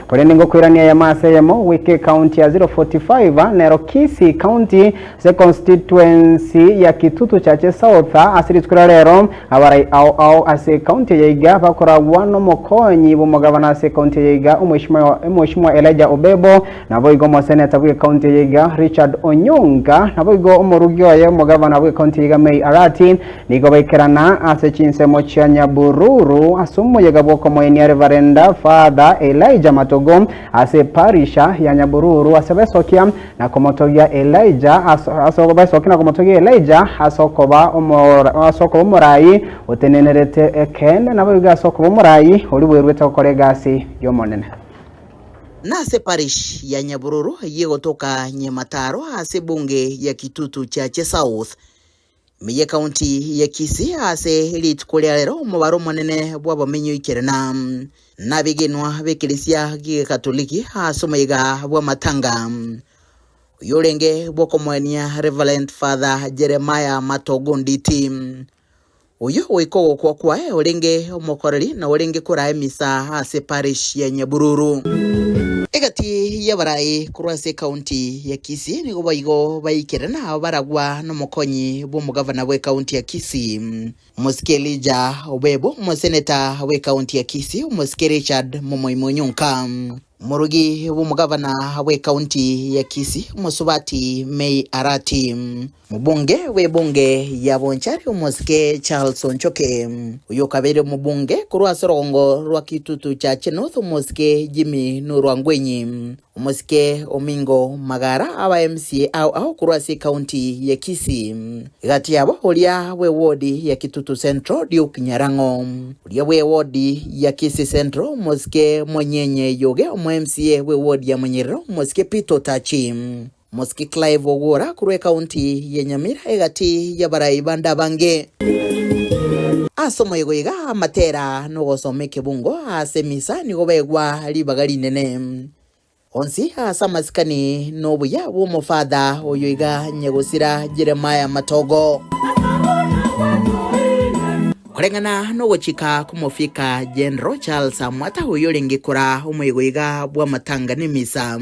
Korende ngokoirania eyemo ase eyemo goika ecounty ya 045 nero Kisii County ase econstituency ya Kitutu Chache South ase rituko ria rero abarai ao ao ase ecounty eye iga bakoragwa nomokonyi bw'omogabana ase ecounty eye iga Omweshimiwa Elijah Obebo Naboigo omoseneta bw'ecounty eye iga Richard Onyonka, naboigo omorugi oye omogavana bw'ecounty eye iga May Arati, nigo baikerana ase chinsemo chia Nyabururu ase omoyega bw'okomoenia Reverenda Father Elijah Matogo ase eparisha ya Nyabururu ase besokia na komotogia Elijah ase besokia na komotogia Elijah ase okoba ase okoba omorai otenenerete ekeene naboigo ase okoba omorai oria bweruete gokora egasi y'Omonene. Nase parish ya Nyabururu eyio egotoka Nyamataro ase ebunge ya Kitutu Chache South, ime y'ecounty ya Kisii ase rituko ria rero omobaro omonene bw'abamenyi oikerana nabegenwa b'ekeresia gi'ekatoliki ase omoyega bw'amatanga oyorenge bw'okomoenia Reverend Father Jeremiah Matogo Nditi. Oyio goika ogokwa kwaye orenge omokoreri na orenge koraa emisa ase parish ya Nyabururu. Egati y'abarai korwa ase ekaunti ya Kisii nigo boigo baikire na baragwa nomokonyi bw'omogavana bw'ekaunti ya Kisii Omosike Elijah Obebo, omoseneta bw'ekaunti ya Kisii Omosike Richard Momoima Onyonka. Omorugi bw'omogavana bw'ekaunti ya Kisii, Omosubati May Arati, Omobunge bw'ebunge ya Bonchari Omosike Charles Onchoke, oyio okabeire omobunge korwa ase orogongo rwa Kitutu Chache North Omosike Jimmy Nurwangwenyi, Omosike Omingo Magara, aba MCA ao ao korwa ase ekaunti ya Kisii. Egati yabo oria bw'ewodi ya Kitutu Central Duke Nyarang'o. Oria bw'ewodi ya Kisii Central, omosike Monyenye Yoge, omo MCA bw'ewodi ya Monyerero, omosike Peter Otachi, omosike Clive Ogwora korwa ekaunti ya Nyamira egati y'abarai bande abange. Ase omoyega oyo iga amatera na ogosoma ekebungo ase emisa nigo baegwa ribaga rinene. Onsi ase amasikani na obuya bw'omofatha oyo iga nyegosira Jeremiah Matogo. Koreng'ana nogochika kw'omofika General Charles Amwata oyo orenge kora omoigo iga bw'amatanga n'emisa,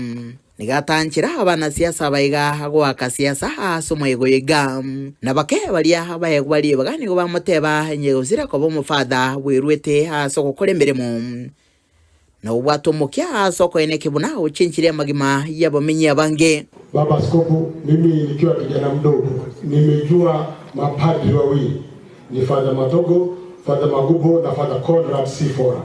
nigo atanchera abanasiasa aba iga goaka siasa ase omoigo oyo iga. Na bake baria baegwa ribaga nigo bamoteba nyegosira koba omofatha bweruete ase ogokora emeremo. Na obwate omokia ase okoeneki buna ochenchire amagima y'abamenyi abange. Baba Askofu, mimi nikiwa kijana mdogo nimejua mapadri wawili ni Father Matogo, Father Magubo na Father Conrad Sifora.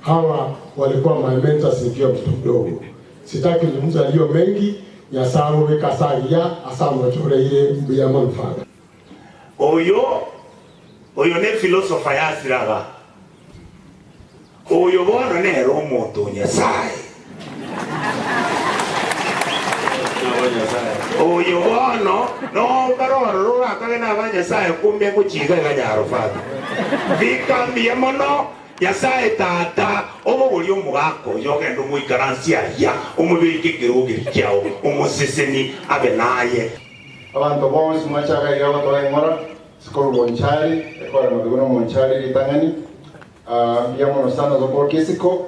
Hawa walikuwa my mentors nikiwa mtoto mdogo. Sitaki kuzungumza yaliyo mengi, Nyasaye obeke ase agiya ase amochoreire mbuya mono Father. Oyo oyo ne philosopher yasiraga. Oyo bono nere omonto o Nyasae. Oyo bono nombare ororo orakage naba Nyasae kumbe ngochiga iga Nyarofata. Bika mbuya mono Nyasae Tata obogorie omogaka oyo ogende omoikaransie aria omobeke ekerogo keria kiao omoseseni abe naye. Abanto bonsi mwachaga iga gotoa eng'ora, sikorwa bonchari, ekore mabigwa nomonchari ritang'ani. Mbuya mono sana ase okorokia isiko,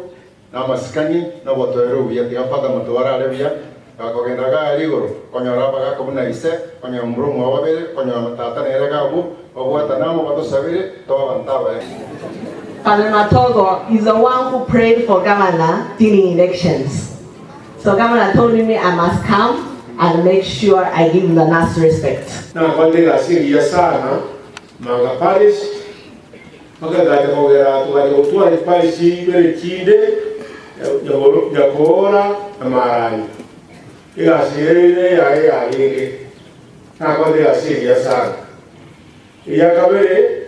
na amasikani, na obotoereru obuya. Tiga Father motware are buya, gakogenda iga aria igoro, konyora abagaka buna ise, konyora momura omwabo babere, konyora tata nere iga abwo, babwatane amo batosabere, tobe abanto abaya. Father Matogo is the one who prayed for governor during elections. So governor told me I must come and make sure I give the last respect. Nakorete egasi engiya sana Manga Parish, mpaka ngacha kogera togacha gotwara chiparish ibere chinde, Nyakoora na Maranyi. Egasi ere neyaye yarenge, nakorete egasi engiya sana. Eria kabere,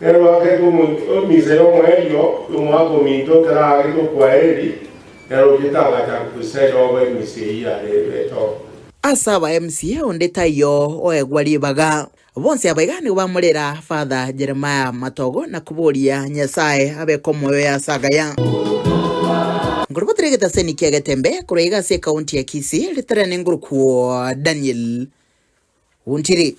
nere oaketwe emisa y'omoerio y'omwaka ominto ekero aagetwe okwaeri, nere ochete agachaka goisaera obe emisa eyio yarebete oo. Ase aba MCA onde taiyo oegwa ribaga. Bonsi aba iga nigo bamorera Father Jeremiah Matogo na koboria Nyasae abeke omoyo oye ase agaya. Nkorobotera egetaseni kia Getembe korwa iga ase ekaunti ya Kisii, ritarane ngorokwo Daniel Ontiri.